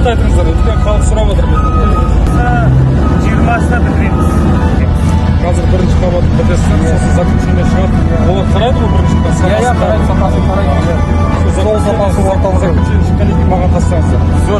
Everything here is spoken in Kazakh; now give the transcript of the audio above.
Нақты айтыңыздар, өйткені халық сұрап жатыр менен. 20-сына бітіреміз. Қазір бірінші қабатын бітірсін, сосын заключение шығады. Олар қарайды ғой бірінші. Иә, қарайды, сапасын қарайды. Сол сапасы орталық. Заключение шыққаннан кейін маған тастаңыздар. Все.